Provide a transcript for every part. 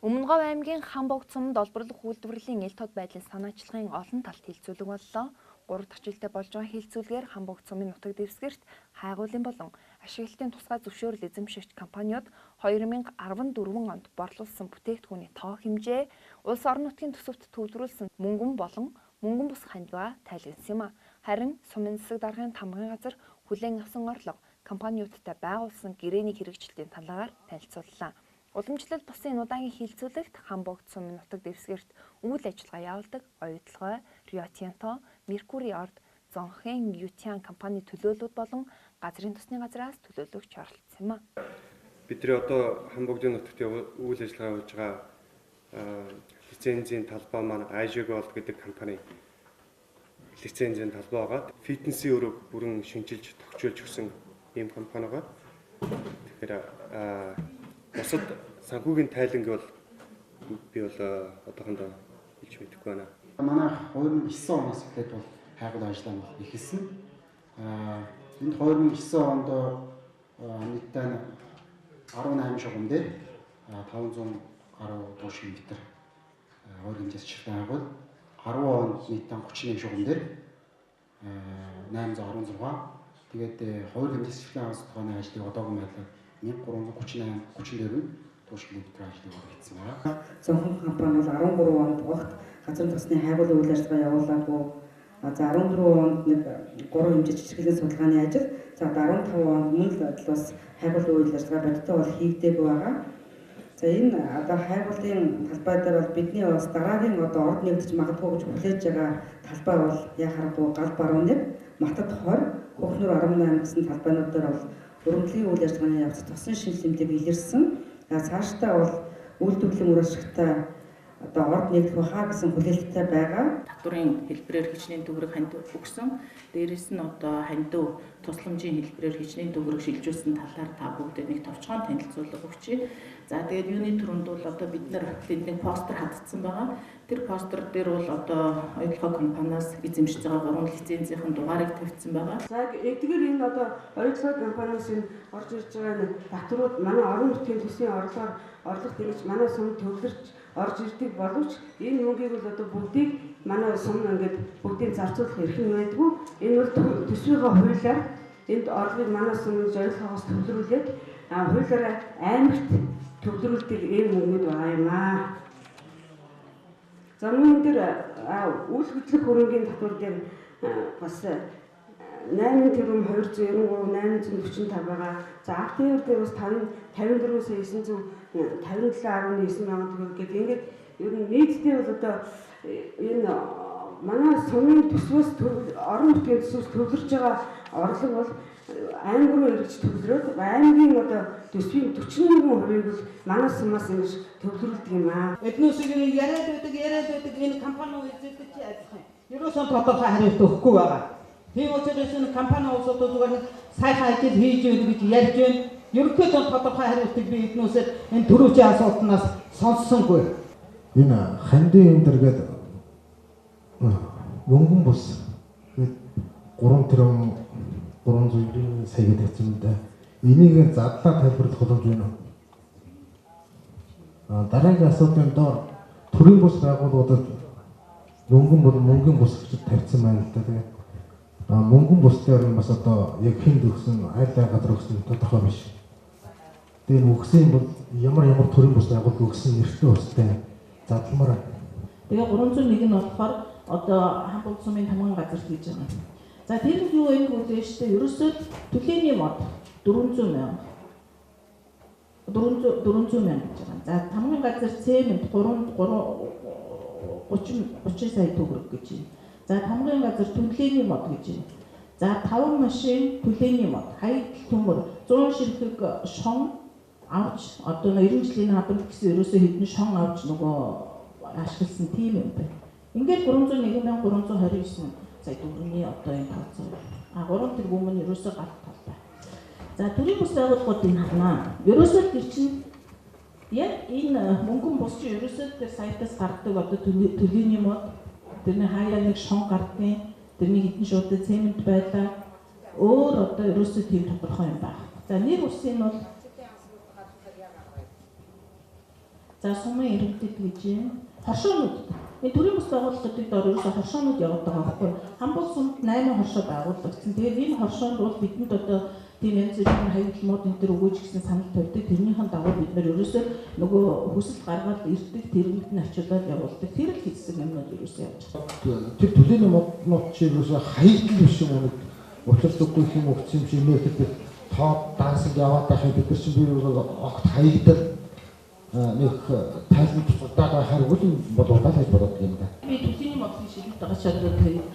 Өмнө Говь аймгийн Хамбогд сумд олборлох үйлдвэрлэлийн эл тод байдлын санаачлагын олон талт хилцүүлэг боллоо. 3 дахь жилдээ болж байгаа хилцүүлгээр Хамбогд сумын нутаг дэвсгэрт хайгуулын болон ашиглалтын тусгай зөвшөөрөл эзэмшигч компаниуд 2014 онд борлуулсан бүтээгдэхүүний тоо хэмжээ, улс орон нутгийн төсөвт төвлөрүүлсэн мөнгөн болон мөнгөн бус хандиваа тайлгнасан юм а. Харин сумын засаг даргын тамгын газар хүлээн авсан орлого компаниудтай байгуулсан гэрээний хэрэгжилтийн талаар танилцууллаа. Уламжлал бусын энэ удаагийн хилцүүлэгт Хамбогд сумын нутаг дэвсгэрт үйл ажиллагаа явуулдаг Оюутолгой, Рио Тинто, Меркури Орд, Зонхэн Ютян компани төлөөлүүд болон газрын тосны газраас төлөөлөгч оролцсон юм а. Бидний одоо Хамбогдын нутагт үйл ажиллагаа явуулж байгаа лицензийн талбай маань Asia Gold гэдэг компани лицензийн талбай байгаа. Фитнесийн өрөөг бүрэн шинжилж тогтчулж өгсөн ийм компани байгаа. Тэгэхээр бусад санхүүгийн тайланг бол би бол одоохондоо хэлж мэдэхгүй байна. Манай 2009 оноос эхлээд бол хайгуулын ажиллагаа нь эхэлсэн. Энд 2009 онд нийтдээ 18 шугам дээр 500 гаруй туушин метр өөр хэмжээс чиртэн хайгуул. 10 онд нийтдээ 31 шугам дээр 816. Тэгээд хоёр хэмжээс чиртэн судалгааны ажлыг одоогийн байдлаар 1338 34 туушин метр ажлыг хийсэн байна. Зонхон компани бол 13 онд огт газрын тосны хайгуулын үйл ажиллагаа явуулаагүй. За 14 онд нэг 3 хэмжээ чичрэхлэн судалгааны ажил, за 15 онд мөн л адил бас хайгуулын үйл ажиллагаа бодиттой бол хийгдээгүй байгаа. За энэ одоо хайгуулын талбай дээр бол бидний бас дараагийн одоо орд нэгдэж магадгүй гэж хүлээж байгаа талбай бол яхаарахгүй гал баруун нэг, Матад 20, Хөхнөр 18 гэсэн талбайнууд дээр бол өрөмдлийн үйл ажиллагааны явц тосын шинжилэмтийг илэрсэн. Цаашдаа бол үйлдвэрлэлийн үр ашигтай одоо орд нэгдэх байхаа гэсэн хүлээлттэй байгаа. Татварын хэлбэрээр хичнээн төгрөг хандив өгсөн. Дээрээс нь одоо хандив тусламжийн хэлбэрээр хичнээн төгрөг шилжүүлсэн талаар та бүгдэд нэг товчхон танилцуулга өгчээ. За тэгээд юуны түрүүнд бол одоо бид нар тэнд нэг постэр хатцсан байгаа. Тэр постэр дээр бол одоо Оюутолгой компаниас эзэмшиж байгаа 3 лицензийн дугаарыг тавьсан байгаа. За эдгээр энэ одоо Оюутолгой компаниас энэ орж ирж байгаа энэ татварууд манай орон нутгийн төсвийн орлогоор орлого тэгж манай сум төвлөрч орж ирдэг боловч энэ мөнгийг бол одоо бүгдийг манай сум ингээд бүгдийг зарцуулах эрх нь байдгүй. Энэ бол төсвийнхээ хуулиар энд орлогыг манай сум Оюутолгоогоос төвлөрүүлээд хуулиараа аймагт төвлөрүүлдэг ийм мөнгөд байгаа юм аа. За мөн дээр үйл хөдлөх хөрөнгийн татвар дээр бас 8 тэрбум 293 845 байгаа. За автоэр дээр бас 54 сая 957.9 мянган төгрөг гэдэг ингээд ер нь нийтдээ бол одоо энэ манай сумын төсвөөс орон нутгийн төсвөөс төвлөрч байгаа орлого бол аймаг руу эргэж төвлөрөөд аймгийн одоо төсвийн 41%-ийг бол манай сумаас ингэж төвлөрүүлдэг юм аа. Эднүсийг яриад байдаг энэ компани эзэлдэг чи адилхан. Ерөөсөн тодорхой хариулт өгөхгүй байгаа. Тийм учраас энэ компани улсууд зүгээр нэг сайхан ажил хийж өгнө гэж ярьж байна. Ерөнхийдөө тодорхой хариултыг би эднүсээ энэ түрүүчийн асуултнаас сонссонгүй. Энэ хандын энэ дэр гээд мөнгөн бус 3 тэрбум 390 сая гэдэг юм да. Энийг задлаа тайлбарлах боломж байна уу? Дараагийн асуудлын доор төрийн бус байгууллагуудад мөнгөн бол мөнгөн бус гэж тавьсан байна л да. Тэгээд мөнгөн бус дээр нь бас одоо яг хүнд өгсөн, айл газар өгсөн тодорхой биш. Тэгээд өгсөн бол ямар төрийн бус байгууллага өгсөн нэртэй устай задламаар. Тэгээ 301 нь болохоор одоо Хамбогд сумын тамган газар гэж байгаа. За тэр нь юу вэ гэвэл шүү дээ. Ерөөсөө төлөөний мод 400 мянга. 400 мянга гэж байгаа. За тамган газар цемент 3 30 сая төгрөг гэж байна. За тамгын газар төлөөний мод гэж байна. За 5 машин төлөөний мод, хаягдл төмөр, 100 ширхэг шон авч одоо 90 жилийн хадгалт гэсэн ерөөсөө хэдэн шон авч нөгөө ашигласан тийм юм байна. Ингээд 301 329 сая төгрөгийн одоо энэ тооцоо. А 3 тэрбум нь ерөөсөө галт талбай. За төрийн бус байгууллагуудыг харнаа. Ерөөсөө тэр чинь яг энэ мөнгөн бус чинь ерөөсөө тэр сайтаас гардаг одоо төлөөний мод, тэрний хаяа нэг шон гардыг, тэрний хэдэн шуудын цемент байлаа. Өөр одоо ерөөсөө тийм тодорхой юм байна. За нэр усын бол За сумын иргэдэд гэж байна. Хоршоонууд. Энэ төрийн бус байгууллагуудын дор ерөөсөө хоршоонууд яваад байгаа байхгүй. Хамбог сумд 8 хоршоо байгуулагдсан. Тэгээд энэ хоршоонд бол бидэнд одоо тийм янз бүрийн хаягдл мод энэ төр өгөөж гэсэн санал тавьдаг. Тэрнийхэн дагуу бид нэр ерөөсөө нөгөө хүсэл гаргаад ирдэг тэрнийх нь ачуулаад явуулдаг. Тэр л хийсэн юмнууд ерөөсөө явж байгаа. Тэр төлөөний моднууд чи ерөөсөө хаягдл биш юм уу? Учирсаггүй юм өгсөн юм шиг нэрхэд тоо дансаг яваад байхад бид нар чинь би огт хаягдал нэг тайлан тусдаад байхаар үл болоо л гэж бодод юм да. Би төлөөний модлыг шилжүүлж байгаа ч одоо тэгээд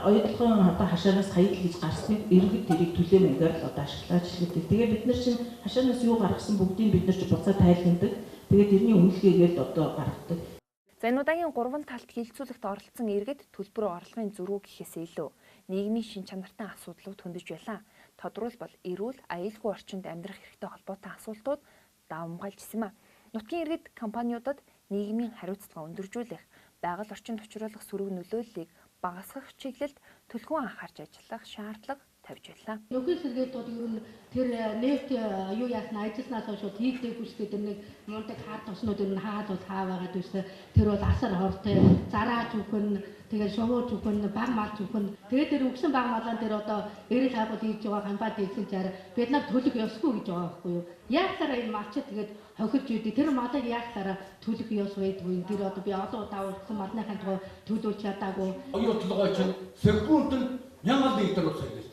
оюутлогын одоо хашаанаас хаягдл гэж гарсныг иргэд тэрийг төлөө маягаар л одоо ашиглаж хэлдэг. Тэгээд бид нар чинь хашаанаас юу гаргасан бүгдийг бид нар чинь буцаа тайлгандаг. Тэгээд тэрний үнэлгээгээд одоо гаргадаг. За энэ удаагийн 3 талт хилцүүлэгт оролцсон иргэд төлбөр орлогын зөрүү гэхээс илүү нийгмийн шин чанартай асуудлууд хөндөж байлаа. Тодруулбал эрүүл, аюулгүй орчинд амьдрах хэрэгтэй холбоотой асуултууд давамгайлж ирсэн юм а. Нутгийн иргэд компаниудад нийгмийн хариуцлага өндөржүүлэх, байгаль орчинд учруулах сөрөг нөлөөллийг багасгах чиглэлд төлхөө анхаарч ажиллах шаардлага тавьж байлаа. Нөхөн сэргээд бол ер нь тэр нефт юу яасан ажилласнаас хойш хийгдээгүй шүү дээ. Тэр нэг мундаг хаар тоснууд ер нь хаад бол хаа байгаад байсан. Тэр бол асар хортой, зарааж үхэн, тэгээд шувууж үхэн, баг малж үхэн. Тэгээд тэр үгсэн баг малаан тэр одоо эрэл хайгуул хийж байгаа компани хийсэн чаар бид нар төлөх ёсгүй гэж байгаа байхгүй юу? Яахлаараа энэ малчид тэгээд хохирж үйдэг. Тэр малыг яахлаараа төлөх ёс байдгүй. Тэр одоо би олон удаа урдсан малныхаа тухай төлөөлж чадаагүй. Оюутлогоо чинь секундэд 1000 литр ус гэж.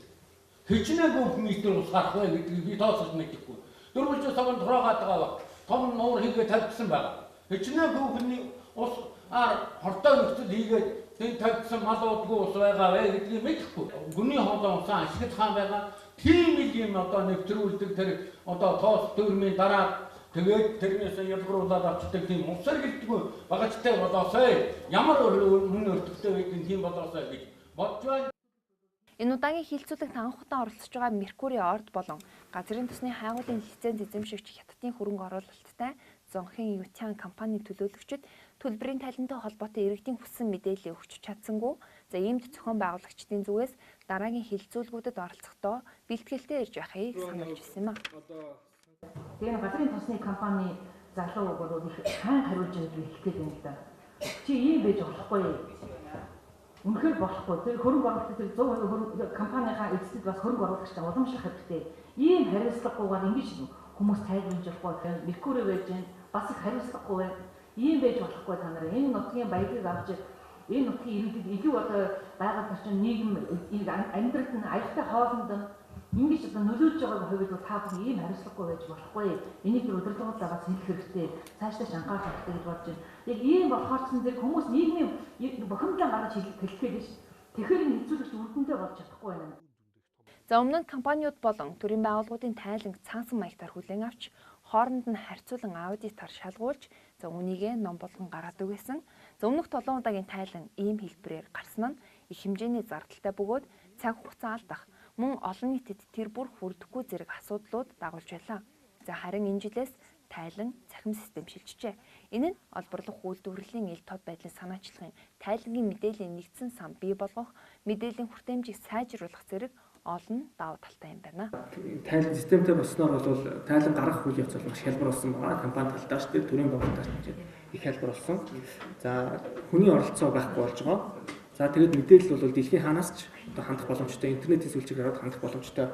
Хичнээн куб метр ус гарах вэ гэдгийг би тооцож мэдэхгүй. Дөрвөлжин савн тураагаад байгаа. Том нуур хийгээ тавьчихсан байгаа. Хичнээн кубны ус ар хортой нөхцөл хийгээд тэнд тавьчихсан мал удгүй ус байгаа вэ гэдгийг мэдэхгүй. Гүний хоолой усаа ашиглах хаан байгаа. Тийм л юм одоо нэвтрүүлдэг тэр одоо тоос төрмийн дараа тэгээд тэрнээс ялгаруулад авчдаг тийм ус сэргэлтгүй багажтай болоосай. Ямар мөн өртөгтэй байдгийг тийм болоосай гэж бодож байна. Энэ удаагийн хилцүүлэгт анх удаа оролцож байгаа Меркури Орд болон газрын тосны хайгуулын лиценз эзэмшигч Хятадын хөрөнгө оруулалттай Зонхын Ютян компани төлөөлөгчид төлбөрийн тайлантай холбоотой иргэдийн хүссэн мэдээллийг өгч чадсангүй. За иймд зохион байгуулагчдын зүгээс дараагийн хилцүүлгүүдэд оролцохдоо бэлтгэлтэй ирж байхыг сануулж ирсэн юм а. Тэгээ газрын тосны компани залуу бол их сайн хариулж байгаа гэж хэлэх гээд байна л да. Чи ийм байж болохгүй. Үнэхээр болохгүй. Тэр хөрөнгө оруулалт тэр 100% хөрөнгө компанийнхаа эзэд бас хөрөнгө оруулагчтай уламжлах хэрэгтэй. Ийм хариуцлагагүйгээр ингэж хүмүүс тайлбарлаж болохгүй. Меркури байж гэн бас их хариуцлагагүй байна. Ийм байж болохгүй та нар. Энэ нутгийн баялаг авч энэ нутгийн иргэдэд илүү одоо байгаль орчин нийгэм амьдралд нь аюултай хоолнд ингэж одоо нөлөөлж байгааг хувьд бол та бүхэн ийм хариуцлагагүй байж болохгүй. Энийг тэр удирдлагуудаа бас хэлэх хэрэгтэй. Цаашдаа анхаарах хэрэгтэй гэж бодож байна. Яг ийм болохоор ч зэрэг хүмүүс нийгмийн бухимдлаа гаргаж хэлэх гээд байна. Тэгэхээр энэ хэцүүлэгч үр дүнтэй болж чадахгүй байна. За өмнө нь компаниуд болон төрийн байгууллагуудын тайланг цаасан маягтаар хүлээн авч хооронд нь харьцуулан аудитаар шалгуулж за үнийгээ ном болгон гаргадаг байсан. За өмнөх 7 удаагийн тайлан ийм хэлбэрээр гарсан нь их хэмжээний зардалтай бөгөөд цаг хугацаа алдах мөн олон нийтэд тэр бүр хүрдэхгүй зэрэг асуудлууд дагуулж байлаа. За харин энэ жилээс тайлан цахим систем шилжижээ. Энэ нь олборлох үйлдвэрлэлийн ил тод байдлын санаачлагын тайлангийн мэдээллийн нэгдсэн сан бий болгох, мэдээллийн хүртээмжийг сайжруулах зэрэг олон давуу талтай юм байна. Тайлан системтэй болсноор бол тайлан гаргах үйл явц бол маш хялбар болсон байгаа. Компани талдаа ч тэр төрийн байгууллагаас ч их хялбар болсон. За хүний оролцоо байхгүй болж байгаа. За тэгээд мэдээлэл бол дэлхийн хаанаас ч одоо хандах боломжтой, интернетийн сүлжээгээр ороод хандах боломжтой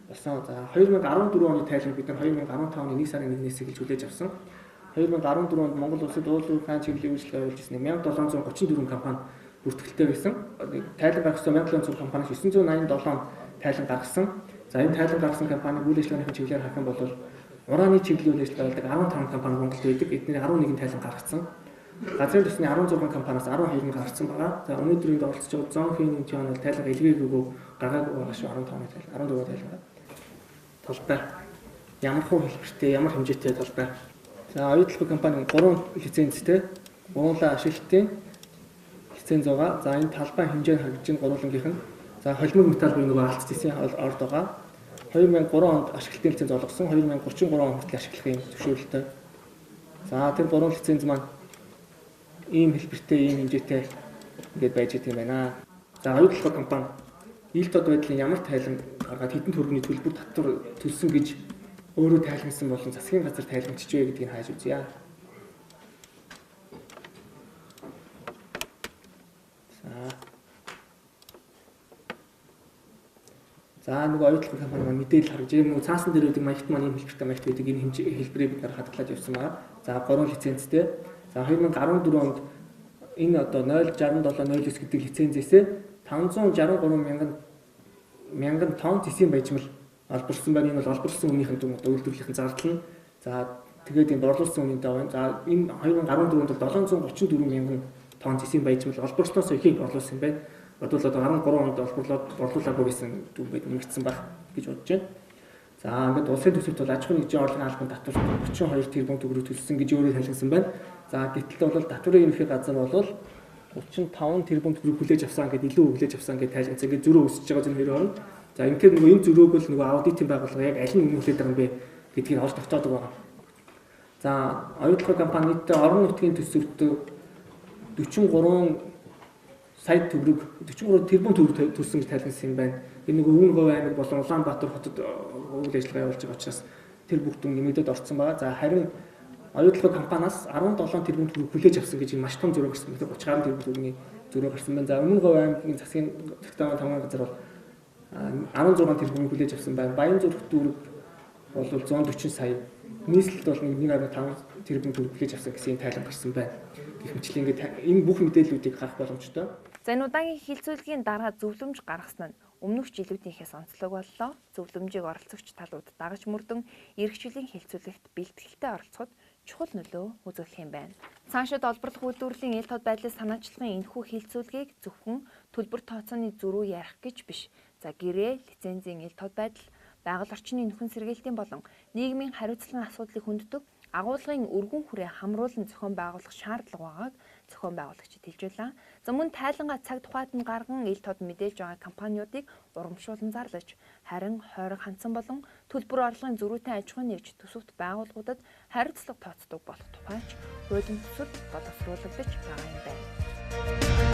болсон. За 2014 оны тайлан бид нар 2015 оны 1 сарын 1-ээс эхэлж хүлээж авсан. 2014 онд Монгол улсад уул уурхайн чиглэлийн үйлчлэг явуулж ирсэн 1734 компани бүртгэлтэй байсан. Тайлан гаргасан 1700 компаниас 987 тайлан гаргасан. За энэ тайлан гаргасан компаниг үйл ажиллагааныхын чиглэлээр харах юм бол ураны чиглэлийн үйл ажиллагаа явуулдаг 15 компани Монголд байдаг. Эдний 11 тайлан гаргацсан. Газрын төсний 16 компаниас 12 нь гаргацсан байгаа. За өнөөдөр энд оролцож байгаа Зонхийн Нэмтийн бол тайлан илгээгээгүй гаргаагүй байгаа шүү 15 тайлан 14 тайлан. Талбай ямар хуу хэлбэртэй, ямар хэмжээтэй талбай. За оюутлах компани 3 лицензтэй, гурван ашиглалтын лиценз байгаа. За энэ талбай хэмжээ нь харагдаж байна гурвангийнх нь. За холимог металл буюу нөгөө алдчихсан орд байгаа. 2003 онд ашиглалтын лиценз олгосон, 2033 он хүртэл ашиглахын зөвшөөрлөлтэй. За тэр 3 лиценз маань ийм хэлбэртэй, ийм хэмжээтэй ингээд байж идэм байна. За оюутлах компани ил тод байдлын ямар тайлан гаргаад хэдэн төгрөгийн төлбөр татвар төлсөн гэж өөрөө тайлбарласан болон засгийн газар тайлбарчж вэ гэдгийг хайж үзье. За нөгөө оюутлогын компани маань мэдээлэл харгаж, нөгөө цаасан дээр үүдэг маягт маань ийм хэлбэртэй маягт байдаг, энэ хэмжээ хэлбэрийг бид нар хадгалаад явсан байгаа. За 3 лицензтэй. За 2014 онд энэ одоо 0.6709 гэдэг лицензээсээ 563 мянган тонн тэсийн баяжмал олборлсон байна. Энэ бол олборлсон үнийхэн дүн одоо үйлдвэрлэлийн зардал нь. За тэгээд энэ борлуулсан үнийн даа байна. За энэ 2014 онд бол 734 мянган тонн тэсийн баяжмал олборлсноос ихийг борлуулсан юм байна. Бодвол одоо 13 онд олборлоод борлуулаагүй байсан дүн байд нэмэгдсэн байх гэж бодож байна. За ингээд улсын төсөвт бол аж ахуйн нэгжийн орлогын албан татвар 32 тэрбум төгрөг төлсөн гэж өөрөө тайлбарласан байна. За гэтэл бол татварын ерөнхий газар бол 35 тэрбум төгрөг хүлээж авсан гэдээ илүү хүлээж авсан гэж тайлбарласан. Ингээд зөрөө өсөж байгаа зүйл хэрэг орно. За ингээд нөгөө энэ зөрөөг л нөгөө аудитын байгууллага яг аль нь өмнө хүлээд байгаа юм бэ гэдгийг олж тогтоодог байгаа. За оюутлогын компани нийтдээ орон нутгийн төсөвт 43 сая төгрөг 43 тэрбум төгрөг төлсөн гэж тайлбарласан юм байна. Энэ нөгөө Өвгөн говь аймаг болон Улаанбаатар хотод үйл ажиллагаа явуулж байгаа учраас тэр бүх дүн нэмэгдээд орцсон байгаа. За харин оюутлогын компаниас 17 тэрбум төгрөг хүлээж авсан гэж энэ маш том зөрүү гарсан байна. 30 гаруй тэрбум төгрөгийн зөрүү гарсан байна. За Өмнө говь аймгийн засгийн тогтоомын тамгай газар бол 16 тэрбумыг хүлээж авсан байна. Баян зүрх дүүрэг бол 140 сая. Нийслэлд бол 1.5 тэрбум төгрөг хүлээж авсан гэсэн тайлан гарсан байна. Гэх мэтлэн ингээд энэ бүх мэдээллүүдийг харах боломжтой. За энэ удаагийн хилцүүлгийн дараа зөвлөмж гаргасан нь өмнөх жилүүдийнхээс онцлог боллоо. Зөвлөмжийг оролцогч талууд дагаж мөрдөн ирэх жилийн хилцүүлэгт бэлтгэлтэй оролцоход чухал нөлөө үзүүлэх юм байна. Цаашид олборлох үйлдвэрлэлийн ил тод байдлын санаачлагын энэхүү хилцүүлгийг зөвхөн төлбөр тооцооны зөрүү ярих гэж биш. За гэрээ, лицензийн ил тод байдал, байгаль орчны нөхөн сэргийлтийн болон нийгмийн хариуцлагын асуудлыг хүнддэг агуулгын өргөн хүрээ хамруулан зохион байгуулах шаардлага байгааг зохион байгуулагчид хэлж байлаа. За мөн тайлангаа цаг тухайд нь гарган ил тод мэдээлж байгаа компаниудыг урамшуулан зарлаж, харин хойрог хандсан болон төлбөр орлогын зөрүүтэй аж ахуйн нэгж төсөвт байгууллагуудад хариуцлага тооцдог болох тухайч хуулийн төсөл боловсруулагдаж байгаа юм байна.